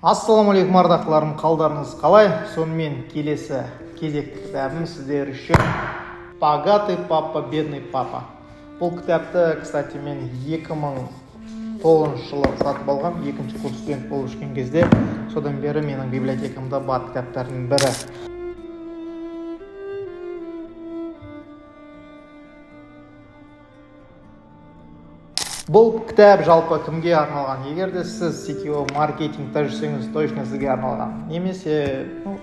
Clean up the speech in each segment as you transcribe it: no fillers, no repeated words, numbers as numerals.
Ассалаумағалейкум, ардақтыларым! Қалдарыңыз қалай? Сонымен, келесі кезекті кітабым сіздер үшін «Богатый папа, бедный папа». Бұл кітапты, кстати, мен 2009 жылы сатып алғам, екінші курс студент болып жүрген кезде. Содан бері менің библиотекамда бар кітаптардың бірі. Бұл кітап жалпы кімге арналған? Егер де сіз сетевой маркетингта жүрсеңіз, точно сізге арналған. Немесе, ну,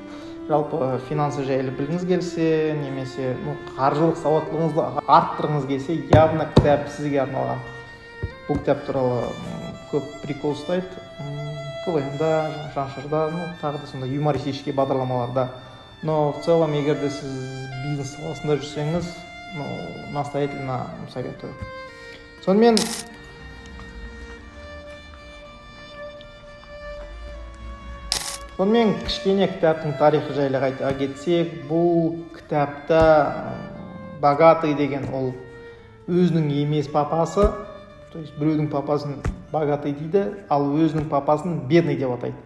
жалпы финансы жайлы білгіңіз келсе, немесе, ну, қаржылық сауаттылығыңызды арттырғыңыз келсе, явно кітап сізге арналған. Бұл кітап туралы көп прикол ұстайды КВН-да, Жаншырда, ну, тағы да сондай юмористический бағдарламаларда. Но в целом, егер де сіз бизнес саласында жүрсеңіз, ну, настоятельно советую. Сонымен, кішкене кітаптың тарихы жайлы айта кетсек, бұл кітапта богатый деген ол өзінің емес папасы, то есть біреудің папасын богатый дейді, ал өзінің папасын бедный деп атайды.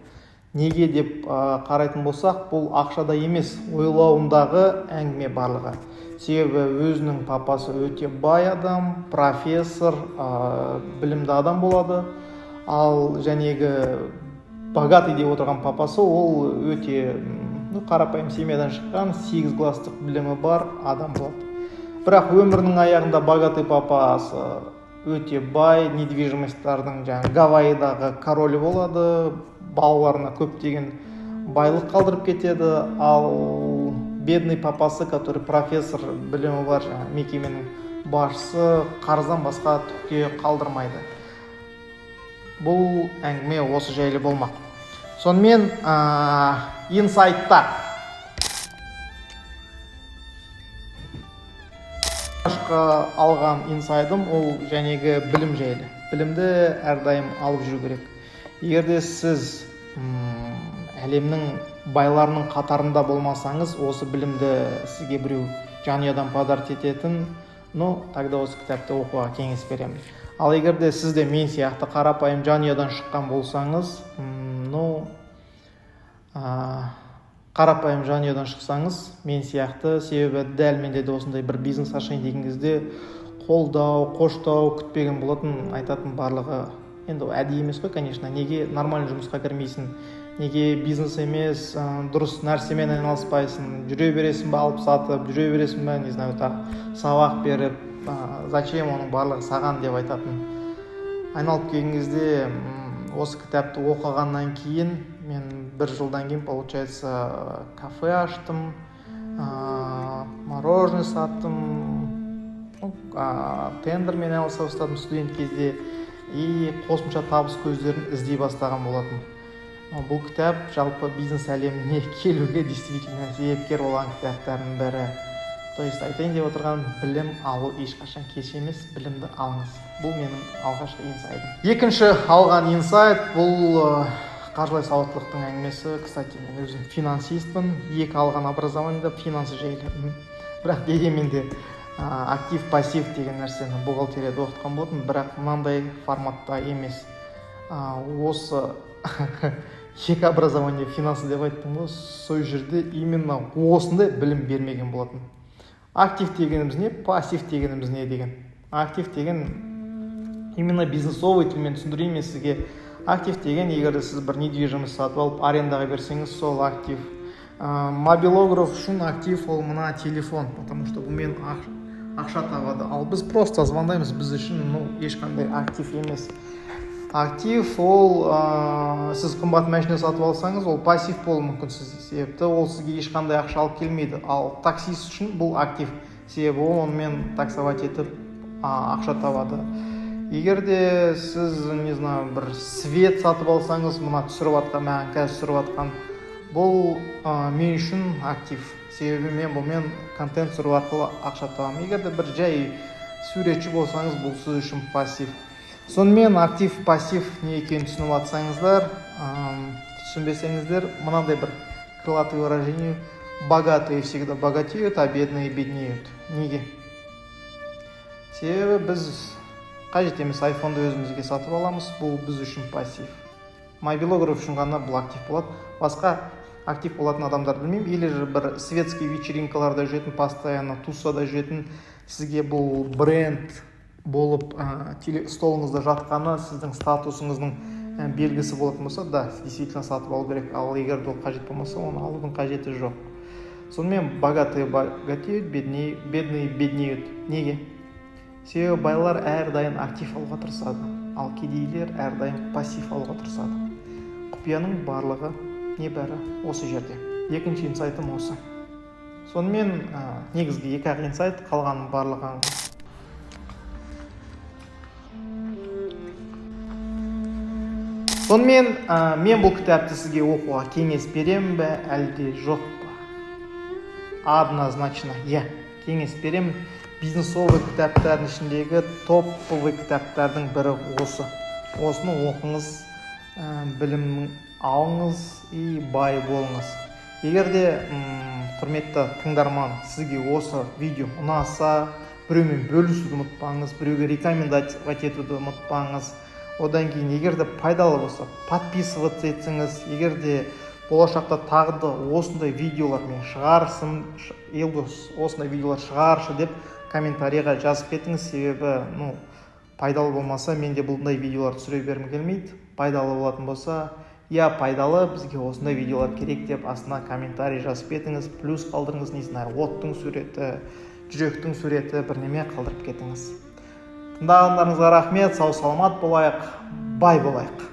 Неге деп қарайтын болсақ, бұл ақшада емес, ойлауындағы әңгіме барлығы. Себебі өзінің папасы өте бай адам, профессор, білімді адам болады. Ал жәнегі богатый деп отырған папасы ол өте ну, қарапайым семьядан шыққан, сегіз класстық білімі бар адам болады. Бірақ өмірінің аяғында богатый папасы өте бай, недвижимостьтардың, жаңағы Гавайидағы королі болады, балаларына көптеген байлық қалдырып кетеді. Ал бедный папасы, который профессор, білімі бар, жаңағы мекеменің басшысы, қарыздан басқа түк те қалдырмайды. Бұл әңгіме осы жайлы болмақ. Сонымен, инсайттар. Алғашқы алған инсайдым ол жәнегі білім жайлы. Білімді әрдайым алып жүру керек. Егер де сіз әлемнің байларының қатарында болмасаңыз, осы білімді сізге біреу жанұядан подарить ететін, ну, тогда осы кітапты оқуға кеңес беремін. Ал егер де сіз де мен сияқты қарапайым жанұядан шыққан болсаңыз, ну, қарапайым жанұядан шықсаңыз мен сияқты, себебі дәл менде де осындай бір бизнес ашайын деген кезде қолдау, қоштау күтпеген болатын. Айтатын барлығы, енді ол әдейі емес қой, конечно: «Неге нормальный жұмысқа кірмейсің, неге бизнес емес, дұрыс нәрсемен айналыспайсың, жүре бересің ба алып сатып, жүре бересің ба, не знаю, тағы сабақ беріп, зачем оның барлығы саған?» — деп айтатын. Айналып келген кезде, осы кітапты оқығаннан кейін мен бір жылдан кейін, получается, кафе аштым, мороженое саттым, ну, тендермен айналыса бастадым студент кезде и қосымша табыс көздерін іздей бастаған болатын. Бұл кітап жалпы бизнес әлеміне келуге действительно себепкер болған кітаптардың бірі. То есть айтайын деп отырғаным, білім алу ешқашан кеш емес, білімді алыңыз. Бұл менің алғашқы инсайдым. Екінші алған инсайт бұл қаржылай сауаттылықтың әңгімесі. Кстати, мен өзім финансистпін, екі алған образованиеда финансы жайлы. Бірақ дегенмен де актив, пассив деген нәрсені бухгалтерияда оқытқан болатын, бірақ мынандай форматта емес. Осы екі образование финансы деп айттым ғой, сол жерде именно осындай білім бермеген болатын. Актив дегеніміз не, пассив дегеніміз не деген. Актив деген, именно бизнесовый тілмен түсіндірейін мен сізге. Актив деген, егер де сіз бір недвижимость сатып алып, арендаға берсеңіз, сол актив. Мобилограф үшін актив ол мына телефон, потому что бұнымен ақша табады. Ал біз просто звондаймыз, біз үшін, ну, ешқандай актив емес. Актив ол сіз қымбат машина сатып алсаңыз, ол пассив болуы мүмкін сізде, себебі ол сізге ешқандай ақша алып келмейді. Ал таксист үшін бұл актив, себебі ол онымен таксовать етіп, ақша табады. Егер де сіз, не знаю, бір свет сатып алсаңыз, мына түсіріп жатқан, маған қазір түсіріп жатқан, бұл мен үшін актив, себебі мен бұнымен контент түсіру арқылы ақша табамын. Егер де бір жай суретші болсаңыз, бұл сіз үшін пассив. Сонымен, актив, пассив не екенін түсініп жатсаңыздар, түсінбесеңіздер, мынандай бір крылатое выражение: «Богатые всегда богатеют, а бедные беднеют». Неге? Себебі біз қажет емес айфонды өзімізге сатып аламыз, бұл біз үшін пассив. Мобилограф үшін ғана бұл актив болады. Басқа актив болатын адамдарды білмеймін. Или же бір светский вечеринкаларда жүретін, постоянно тусада жүретін, сізге бұл бренд болып столыңызда жатқаны сіздің статусыңыздың белгісі болатын болса, да, действительно сатып алу керек. Ал егер де ол қажет болмаса, оны алудың қажеті жоқ. Сонымен, богатые богатеют, бедные беднеют. Неге? Себебі байлар әрдайым актив алуға тырысады, ал кедейлер әрдайым пассив алуға тырысады. Құпияның барлығы небәрі осы жерде. Екінші инсайтым осы. Сонымен, негізгі екі ақ инсайт, қалғанның барлығы. Сонымен, мен бұл кітапты сізге оқуға кеңес беремін бе, әлде жоқ па? Однозначно иә, кеңес беремін. Бизнесовый кітаптардың ішіндегі топовый кітаптардың бірі осы. Осыны оқыңыз, білім алыңыз и бай болыңыз. Егер де, құрметті тыңдарман, сізге осы видео ұнаса, біреумен бөлісуді ұмытпаңыз, біреуге рекомендовать етуді ұмытпаңыз. Одан кейін, егер де пайдалы болса, подписываться етсеңіз. Егер де болашақта тағы да осындай видеолар мен шығарсын, Елдос, осындай видеолар шығаршы деп комментарийға жазып кетіңіз. Себебі, ну, пайдалы болмаса, мен де бұндай видеолар түсіре бергім келмейді. Пайдалы болатын болса, иә, пайдалы, бізге осындай видеолар керек деп астына комментарий жазып кетіңіз, плюс қалдырыңыз, не знаю, оттың суреті, жүректің суреті, бірнеме қалдырып кетіңіз. Тыңдағандарыңызға рахмет. Сау саламат болайық, бай болайық.